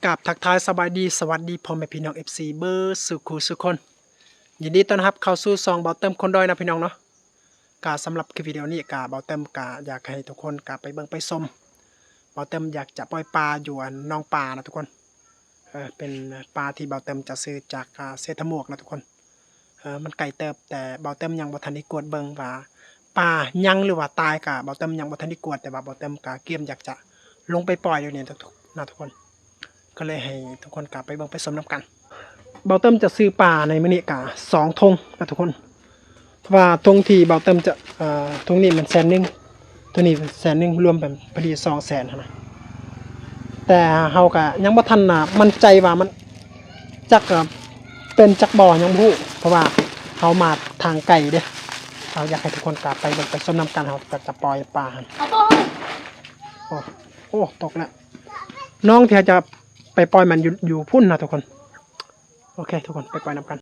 ກາບທັກທາຍສະບາຍດີ ສະຫວັດດີພໍ່ແມ່ພີ່ນ້ອງ ເອັຟຊີ ເບີດສູ່ຄູ່ສູ່ຄົນ. ຍິນດີຕ້ອນຮັບເຂົ້າສູ່ຊ່ອງເບົາເຕີມຄົນດອຍນະພີ່ນ້ອງເນາະ. ກະສຳລັບຄລິບວິດີໂອນີ້ກະເບົາເຕີມກະຢາກໃຫ້ທຸກຄົນກະໄປເບິ່ງໄປຊົມ. ເບົາເຕີມຢາກຈະປ່ອຍປາຢູ່ອັນໜອງປານະທຸກຄົນ. ເອີ ເປັນປາທີ່ເບົາເຕີມຈະຊື້ຈາກ ອ່າ ເສດຖະໝວກນະທຸກຄົນ. ເອີ ມັນໄກເຕີບ ແຕ່ເບົາເຕີມຍັງບໍ່ທັນໄດ້ກວດເບິ່ງວ່າປາຍັງ ຫຼືວ່າຕາຍ. ກະເບົາເຕີມຍັງບໍ່ທັນໄດ້ກວດ ແຕ່ວ່າເບົາເຕີມກະກຽມຢາກຈະລົງໄປປ່ອຍຢູ່ນີ້ນະທຸກຄົນ. ກໍເລີຍໃຫ້ທຸກຄົນກະໄປເບິ່ງໄປຊົມນຳກັນ. ເບົາເຕີມຈະຊື້ປາໃນມື້ນີ້ກະສອງຖົງນະທຸກຄົນ. ເພາະວ່າຖົງທີ່ເບົາເຕີມຈະ ເອີ ຖົງນີ້ມັນແສນໜຶ່ງ ໂຕນີ້ແສນໜຶ່ງ ລວມເປັນພໍດີສອງແສນຫັ້ນນະ. ແຕ່ເຮົາກະຍັງບໍ່ທັນ ອ່າ ໝັ້ນໃຈວ່າມັນຈັກ ເອີ ເປັນຈັກບໍ່ ຍັງບໍ່ຮູ້ ເພາະວ່າເຮົາມາທາງໄກເດ້. ເຮົາຢາກໃຫ້ທຸກຄົນກະໄປເບິ່ງໄປຊົມນຳກັນ. ເຮົາກະຈະປ່ອຍປາຫັ້ນ. ໂອ້ ໂອ້ ຕົກແລ້ວ. ໜອງທີ່ເຮົາຈະໄປປ່ອຍມັນຢູ່ ຢູ່ພຸ້ນນະທຸກຄົນ. ໂອເຄ ທຸກຄົນ ໄປປ່ອຍນຳກັນ.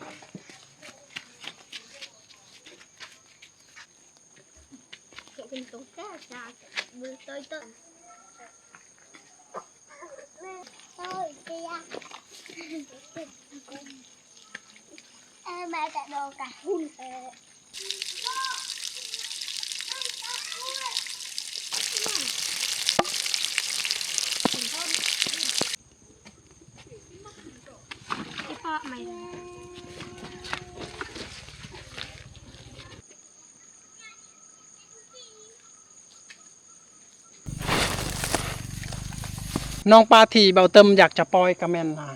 ໜອງປາທີ່ເບົາເຕີມຢາກຈະປ່ອຍກະແມ່ນ ອ່າ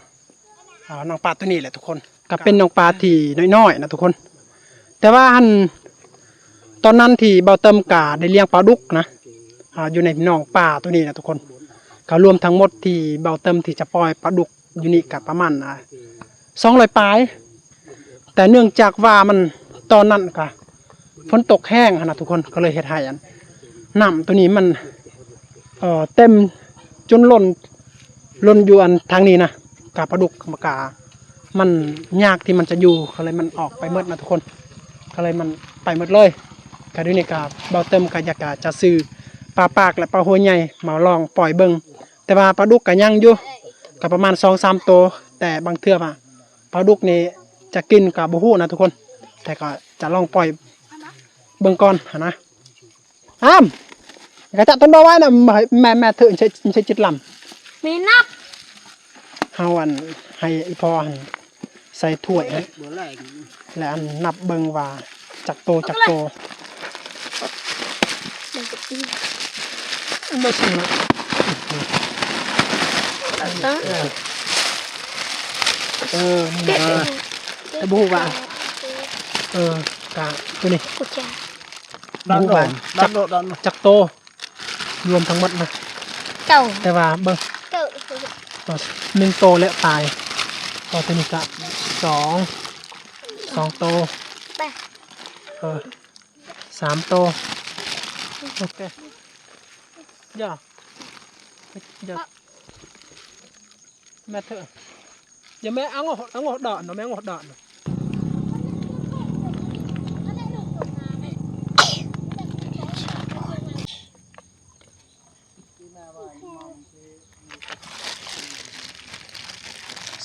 ອ່າ ໜອງປາໂຕນີ້ແຫຼະທຸກຄົນ. ກະເປັນໜອງປາທີ່ນ້ອຍໆນະທຸກຄົນ. ແຕ່ວ່າຫັ້ນ ຕອນນັ້ນທີ່ເບົາເຕີມກະໄດ້ລ້ຽງປາດຸກນະ ອ່າ ຢູ່ໃນໜອງປາໂຕນີ້ນະທຸກຄົນ. ກະລວມທັງໝົດທີ່ເບົາເຕີມທີ່ຈະປ່ອຍປາດຸກຢູ່ນີ້ກະປະມານ ອ່າ ສອງຮ້ອຍປາຍ. ແຕ່ເນື່ອງຈາກວ່າມັນ ຕອນນັ້ນກະຝົນຕົກແຮງຫັ້ນນະທຸກຄົນ ກໍເລີຍເຮັດໃຫ້ອັນ ນ້ຳໂຕນີ້ມັນ ເອີ ເຕັມຈົນລົ້ນ ລົ້ນຢູ່ອັນທາງນີ້ນະ. ກະປາດຸກ ກະມັນຍາກທີ່ມັນຈະຢູ່ ກໍເລີຍມັນອອກໄປໝົດນະທຸກຄົນ. ກໍເລີຍມັນໄປໝົດເລີຍ. ກະດຽວນີ້ກະເບົາເຕີມກະຢາກ ກະຈະຊື້ປາປາກ ແລະ ປາຫົວໃຫຍ່ມາລອງປ່ອຍເບິ່ງ. ແຕ່ວ່າປາດຸກກະຍັງຢູ່ ກະປະມານສອງສາມໂຕ. ແຕ່ບາງເທື່ອວ່າປາດຸກນີ້ຈະກິນກະບໍ່ຮູ້ນະທຸກຄົນ. ແຕ່ກະຈະລອງປ່ອຍເບິ່ງກ່ອນຫັ້ນນະ. ອ້າມ ກະຈະຕົ້ນດອກໄວ້ນະ ແມ່ ແມ່ຖື ໃຊ້ ໃຊ້ຈິດລຳ ມີນັບ. ເຮົາອັນ ໃຫ້ອີ່ພໍ່ຫັ້ນໃສ່ຖ້ວຍຫັ້ນ ແລະ ອັນ ນັບເບິ່ງວ່າຈັກໂຕ ຈັກໂຕ. ບໍ່ຊິນະ ເອີ ນີ້ນະ ແຕ່ບໍ່ຮູ້ວ່າ ເອີ ກະໂຕນີ້ ດັນໂດດ ດັນໂດດ ດັນໂດດ ຈັກໂຕ ລວມທັງໝົດນະ ເກົ້າ ແຕ່ວ່າເບິ່ງ ເກົ້າ ໜຶ່ງໂຕແລ້ວຕາຍ. ໂຕໂຕນີ້ກະສອງ ສອງໂຕ ເອີ ສາມໂຕ. ໂອເຄ ຢ່າ ຢ່າ Mệt thử. Giờ mẹ ăn ngọt, ăn ngọt đỏ nó, mẹ ăn ngọt đỏ nó.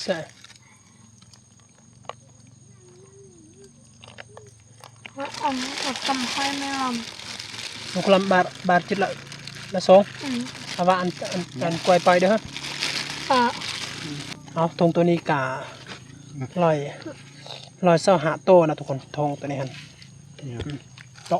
Sẽ. ເອົາ ເອົາກຳໄປແມ່ລຳ ເອົາກຳບາດ ບາດຈິດລະ ລະສອງ ອືມ ເອົາວ່າອັນ ອັນ ອັນກວຍໄປເດີ ເອີ ເອົາ ທົ່ງໂຕນີ້ກະຮ້ອຍ ຮ້ອຍຊາວຫ້າໂຕນະທຸກຄົນ ທົ່ງໂຕນີ້ຫັ້ນ ອືມ ໂຕ.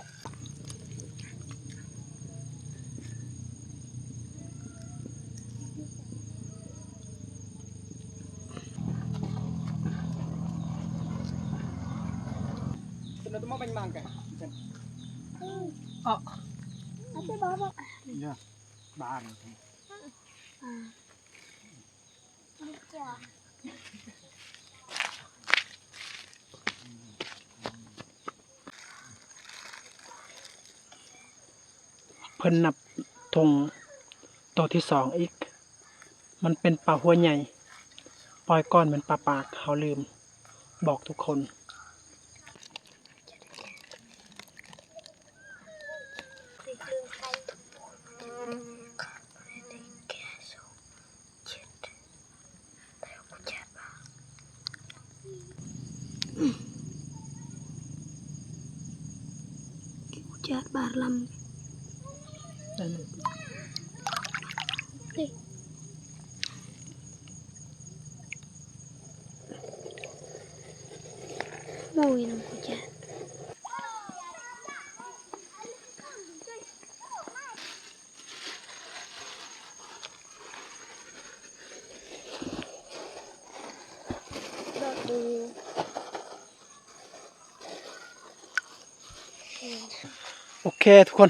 ເພິ່ນນັບທົ່ງໂຕທີສອງອີກ ມັນເປັນປາຫົວໃຫຍ່ ປ່ອຍກ່ອນແມ່ນປາປາກ ເຮົາລືມບອກທຸກຄົນ. ເ Kucak barlam. Mau minum kucak. Dot dulu. ໂອເຄທຸກຄົນ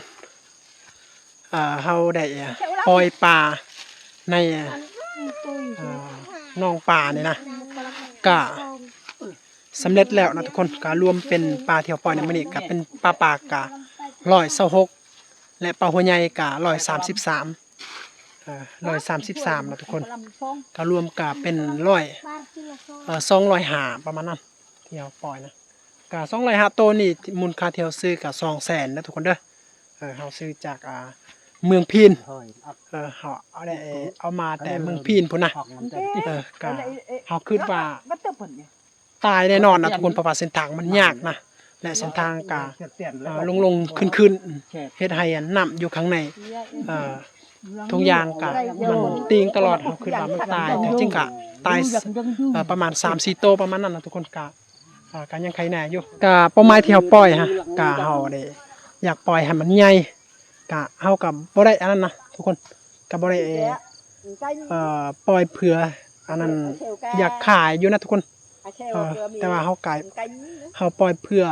ອ່າ ເຮົາໄດ້ ອ່າ ປ່ອຍປາໃນ ອ່າ ໜອງປານີ້ນະ ກະສຳເລັດແລ້ວນະທຸກຄົນ. ກະລວມເປັນປາທີ່ເຮົາປ່ອຍໃນມື້ນີ້ ກະເປັນປາປາກກະຮ້ອຍຊາວຫົກ ແລະ ປາຫົວໃຫຍ່ກະຮ້ອຍສາມສິບສາມ ເອີ ຮ້ອຍສາມສິບສາມນະທຸກຄົນ. ກະລວມກະເປັນຮ້ອຍ ເອີ ສອງຮ້ອຍຫ້າປະມານນັ້ນ ທີ່ເຮົາປ່ອຍນະ. ກະສອງຮ້ອຍຫ້າໂຕນີ້ ມູນຄ່າທີ່ເຮົາຊື້ກະສອງແສນນະທຸກຄົນເດີ. ເອີ ເຮົາຊື້ຈາກ ອ່າ ເມືອງພີນ ເອີ ເຮົາເອົາໄດ້ ເອົາມາແຕ່ເມືອງພີນພຸ້ນນະ. ເອີ ກະເຮົາຄິດວ່າຕາຍແນ່ນອນນະທຸກຄົນ ເພາະວ່າເສັ້ນທາງມັນຍາກນະ ແລະ ເສັ້ນທາງກະ ເອີ ລົງໆຂຶ້ນໆ ເຮັດໃຫ້ອັນນ້ຳຢູ່ຂ້າງໃນ ເອີ ທຸກຢ່າງກະມັນຕີງຕະຫຼອດ. ເຮົາຄິດວ່າມັນຕາຍ ແທ້ຈິງກະຕາຍ ເອີ ປະມານສາມສີ່ໂຕປະມານນັ້ນນະທຸກຄົນ. ກະ ອ່າ ກະຍັງໄຄແນ່ຢູ່. ກະເປົ້າໝາຍທີ່ເຮົາປ່ອຍຮະ ກະເຮົາໄດ້ຢາກປ່ອຍໃຫ້ມັນໃຫຍ່ ກະເຮົາກະບໍ່ໄດ້ອັນນັ້ນນະທຸກຄົນ ກະບໍ່ໄດ້ ເອີ ປ່ອຍເພື່ອອັນນັ້ນ ຢາກຂາຍຢູ່ນະທຸກຄົນ. ເອີ ແຕ່ວ່າເຮົາກະ ເຮົາປ່ອຍເພື່ອ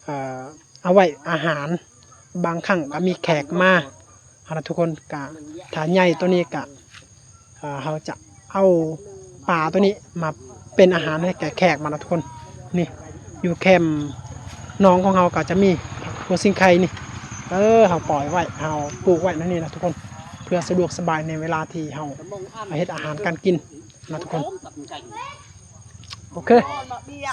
ເອີ ເອົາໄວ້ອາຫານ ບາງຄັ້ງກະມີແຂກມາ ຫັ້ນນະທຸກຄົນ. ກະຖ້າໃຫຍ່ໂຕນີ້ກະ ເອີ ເຮົາຈະເອົາປາໂຕນີ້ມາເປັນອາຫານໃຫ້ແກ່ແຂກມານະທຸກຄົນ. ນີ້ຢູ່ແຄມໜອງຂອງເຮົາກະຈະມີຜັກຫົວຊິງໄຄນີ້ ເອີ ເຮົາປ່ອຍໄວ້ ເຮົາປູກໄວ້ແນວນີ້ນະທຸກຄົນ ເພື່ອສະດວກສະບາຍໃນເວລາທີ່ເຮົາເຮັດອາຫານການກິນນະທຸກຄົນ. ໂອເຄ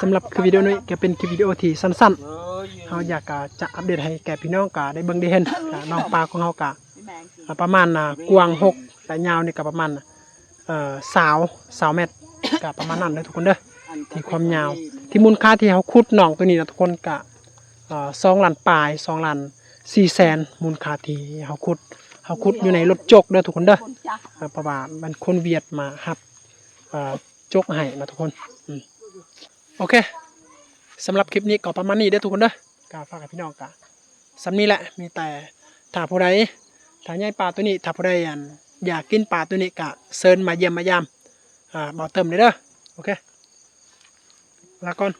ສຳລັບຄລິບວິດີໂອນີ້ກະເປັນຄລິບວິດີໂອທີ່ສັ້ນໆ ເຮົາຢາກ ກະຈະອັບເດດໃຫ້ແກ່ພີ່ນ້ອງກະໄດ້ເບິ່ງໄດ້ເຫັນ. ກະໜອງປາຂອງເຮົາກະ ອ່າ ປະມານ ອ່າ ກວ້າງຫົກ ແລະ ຍາວນີ້ກະປະມານ ເອີ ຊາວ ຊາວແມັດ ກະປະມານນັ້ນເດີທຸກຄົນເດີ ທີ່ຄວາມຍາວ. ທີ່ມູນຄ່າທີ່ເຮົາຂຸດໜອງໂຕນີ້ນະທຸກຄົນ ກະ ເອີ ສອງລ້ານປາຍ ສອງລ້ານສີ່ແສນ ມູນຄ່າທີ່ເຮົາຂຸດ ເຮົາຂຸດຢູ່ໃນລົດຈົກເດີທຸກຄົນເດີ ເອີ ເພາະວ່າມັນຄົນຫວຽດມາຮັບ ເອີ ຈົກໃຫ້ນະທຸກຄົນ. ອືມ ໂອເຄ ສຳລັບຄລິບນີ້ກໍປະມານນີ້ເດີທຸກຄົນເດີ ກໍຝາກໃຫ້ພີ່ນ້ອງກະສ່ຳນີ້ແຫຼະ. ມີແຕ່ຖ້າຜູ້ໃດ ຖ້າໃຫຍ່ປາໂຕນີ້ ຖ້າຜູ້ໃດ ອັນ ຢາກກິນປາໂຕນີ້ກະເຊີນມາຢ້ຽມມາຢາມ ອ່າ ບ່າວເຕີມເດີ. ໂອເຄ ລາກ່ອນ.